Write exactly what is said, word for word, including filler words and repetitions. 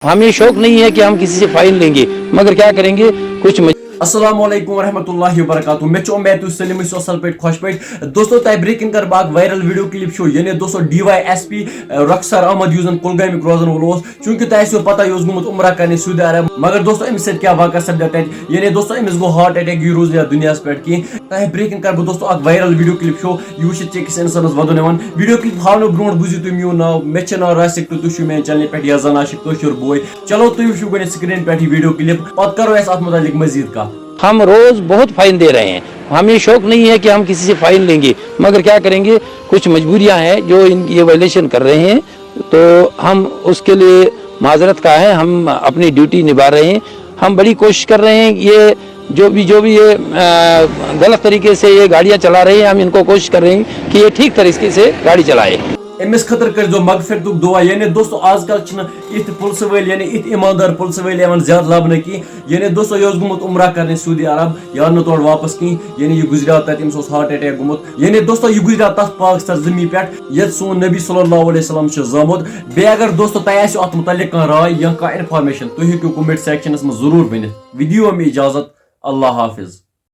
ہمیں شوق نہیں ہے کہ ہم کسی سے فائن لیں گے، مگر کیا کریں گے، کچھ مج- السلام علیکم ورحمۃ اللہ وبرکاتہ۔ مےٚ چھُ اُمید تُہۍ سٲلِم ٲسِو اَصٕل پٲٹھۍ، خۄش پٲٹھۍ۔ دوستو، تۄہہِ برٛونٛہہ کَنہِ کَرٕ بہٕ اَکھ وائرل ویڈیو کلپ شو، یعنی دوستو، D Y S P Rukhsar Ahmad, یُس زَن کُلگامیُک روزَن وول اوس۔ چوٗنٛکہِ تۄہہِ آسیو پَتہ، یہِ اوس گوٚمُت عمرہ کَرنہِ سعودی عرب، مگر دوستو، أمِس سۭتۍ کیٛاہ واقعہ سَپدیو تَتہِ؟ یعنی دوستو، أمِس گوٚو ہارٹ اٹیک، یہِ روٗز نہٕ یَتھ دُنیاہَس پٮ۪ٹھ کینٛہہ۔ تۄہہِ برٛونٛہہ کَنہِ کَرٕ بہٕ دوستو اَکھ وائرل ویڈیو کلپ شو، یہِ وٕچھِتھ ژےٚ کِس اِنسانَس وَدُن یِوان۔ ویڈیو کلپ ہاونہٕ برونٛٹھ بوٗزِو تُہۍ میون ناو، مےٚ چھُ ناو راسِک تہٕ تُہۍ چھِو میٛانہِ چینلہِ پٮ۪ٹھ یا زَن عاشق کٲشُر بوے۔ چلو، تُہۍ وٕچھِو گۄڈٕنٮ۪تھ سکرین پٮ۪ٹھ یہِ ویڈیو کلپ، پَتہٕ کَرو أسۍ اَتھ مُتعلِق مزید کَتھ۔ ہم روز بہت فائن دے رہے ہیں، ہمیں شوق نہیں ہے کہ ہم کسی سے فائن لیں گے، مگر کیا کریں گے، کچھ مجبوریاں ہیں جو ان یہ وائلیشن کر رہے ہیں، تو ہم اس کے لیے معذرت کا ہے، ہم اپنی ڈیوٹی نبھا رہے ہیں، ہم بڑی کوشش کر رہے ہیں، یہ جو بھی جو بھی یہ آ، غلط طریقے سے یہ گاڑیاں چلا رہے ہیں، ہم ان کو کوشش کر رہے ہیں کہ یہ ٹھیک طریقے سے گاڑی چلائے۔ أمِس خٲطرٕ کٔرۍزیو مغفرتُک دُعا۔ یعنی دوستو، آز کل چھِنہٕ یِتھ پُلسہٕ وٲلۍ، یعنی یِتھ ایٖماندار پُلسہٕ وٲلۍ یِوان زیادٕ لبنہٕ کینٛہہ۔ یعنی دوستو، یہِ اوس گوٚمُت عمرہ کرنہِ سعودی عرب، یہِ آو نہٕ تورٕ واپس کینٛہہ۔ یعنی یہِ گُزریو تتہِ، أمِس اوس ہارٹ اٹیک گوٚمُت۔ یعنی دوستو، یہِ گُزریو تتھ پاک سرزمین پٮ۪ٹھ، ییٚتہِ سون نبی صلی اللہ علیہ وسلم چھُ زامُت۔ بیٚیہِ اگر دوستو، تۄہہِ آسیو اتھ مُتعلق کانٛہہ راے یا کانٛہہ انفارمیشن، تُہۍ ہیٚکِو کمنٹ سیکشنس منٛز ضروٗر ؤنِتھ۔ ویڈیو ہمیں اجازت، اللہ حافظ۔